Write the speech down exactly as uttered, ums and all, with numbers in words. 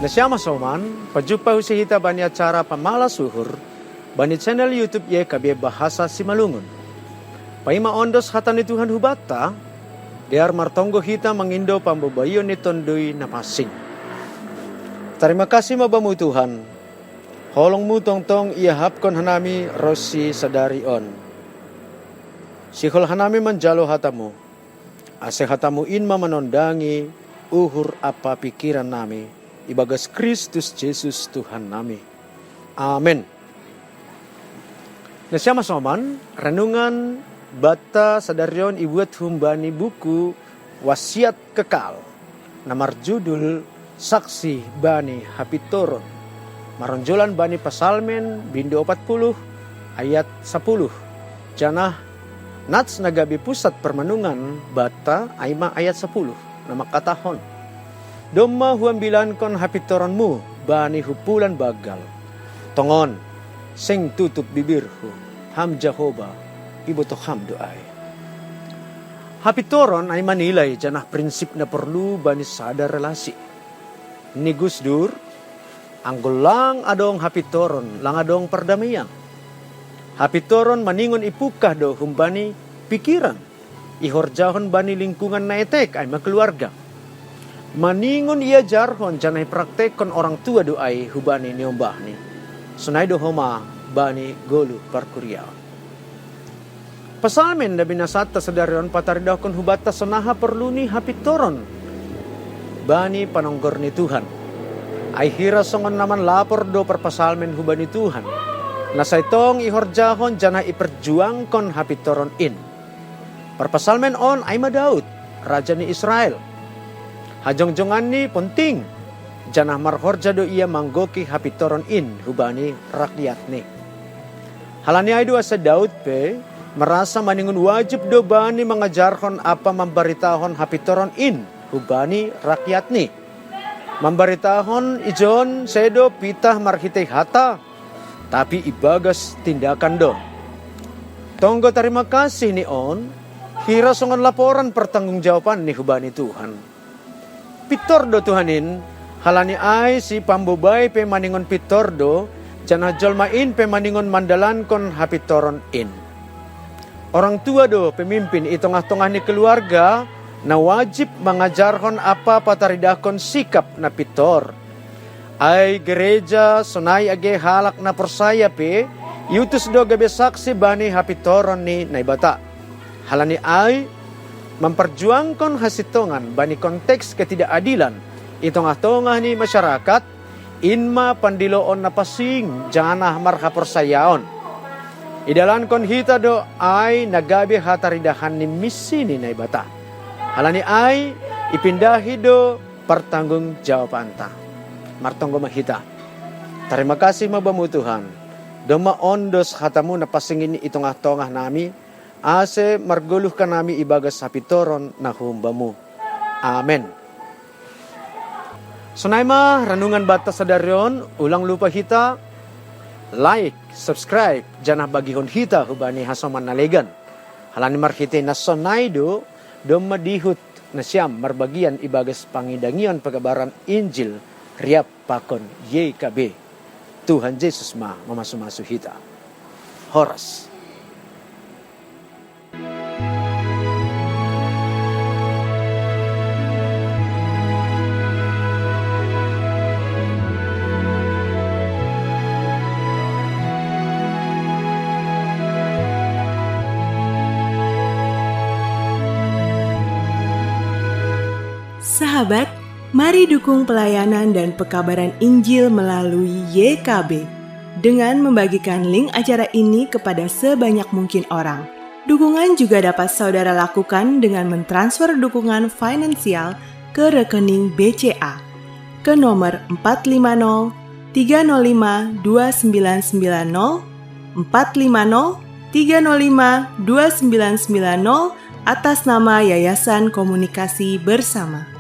Nasiam masoman, pajumpa husi hita bani acara pamalas uhur bani channel YouTube Y K B Bahasa Simalungun. Paima ondos hata ni Tuhan hubata, dear martonggo hita mangindo pambobaion ni Tonduy Napansing. Tarima kasih ma bamu Tuhan. Holong mu tongtong iahapkon hanami ronsi sadari on. Sihol hanami manjalo hatamu. Ase hatamu in ma manondangi uhur ampa pikiran nami, ibagas Kristus Jesus Tuhan nami. Amen. Nasiam masoman, renungan banta sadari on ibuat humbani buku Wasiat Kekal, na marjudul Saksi bani Hapintoron. Maronjolan bani Pasalmen bindu opat puluh ayat sapuluh. Janah nats na gabe pusat permenungan banta ai ma ayat sapuluh, na mangkatahon: Domma huambilankon hapintoronmu bani humpulan banggal. Tongon, seng tutup bibirhu, Ham Jahowa, ibotoh Ham do ai. Hapintoron ai ma nilai janah prinsip na porlu bani sada relasi. Ni Gus Dur, anggo lang adong hapintoron, lang adong pardameian. Hapintoron maningon ipungkah do humbani pikiran, ihorjahon bani lingkungan na etek, ai ma keluarga. Maningon iajarhon janah ipraktekkon orang tua do ai hubani niombahni. Sonai do homa bani goluh parkuriaon. Pasalmen na binasanta sadari on pataridahkon hubanta sonaha porlu ni hapintoron bani panonggor ni Tuhan. Ai hira songon na manlapor do parpasalmen hubani Tuhan, na sai tong ihorjahon janah iperjuangkon hapintoron in. Parpasalmen on ai ma Daud, raja ni Israel. Hajongjonganni ponting, janah marhorja do ia manggoki hapintoron in hubani rakyatni. Halani ai do asa Daud pe merasa maningon wajib do bani mangajarhon ampa mambaritahon hapintoron in hubani rakyatni. Mambaritahon ijon sedo pitah marhitei hata, tapi ibagas tindakan do. Tonggo tarima kasih ni on, hira songon laporan pertanggungjawabanni hubani Tuhan. Pintor do Tuhan in, halani ai sipambobai pe maningon pintor do, janah jolma in pe maningon mandalankon hapintoron in. Orang tua do pemimpin i tongah-tongah ni keluarga, na wajib mangajarhon ampa pataridahkon sikap na pintor. Ai gereja sonai age halak na porsaya pe iutus do gabe saksi bani hapintoron ni Naibata. Halani ai, mamparjuangkon hasintongan bani konteks ketidakadilan i tongah-tongah ni masyarakat, in ma pandiloon na pansing janah marhaporsayaon. Idalankon hita do ai na gabe hataridahan ni misi ni Naibata. Halani ai, ipindahi do partanggungjawabanta. Martonggo ma hita. Tarima kasih ma bamu Tuhan. Domma ondos hatamu na pansing in i tongah-tongah nami, ase margoluh hanami ibagas hapintoron na humbamu. Amen. Sonai ma renungan banta sadari on, ulang lupa hita like, subscribe, janah bagihon hita hubani hasoman na legan. Halani marhitei na sonai do, domma dihut nasiam marbagian ibagas pangidangion pekabaran Injil riap pakon Y K B. Tuhan Jesus ma mamasu-masu hita. Horas. Sahabat, mari dukung pelayanan dan pekabaran Injil melalui Y K B dengan membagikan link acara ini kepada sebanyak mungkin orang. Dukungan juga dapat saudara lakukan dengan mentransfer dukungan finansial ke rekening B C A ke nomor empat lima nol tiga nol lima dua sembilan sembilan nol, empat lima nol tiga nol lima dua sembilan sembilan nol, atas nama Yayasan Komunikasi Bersama.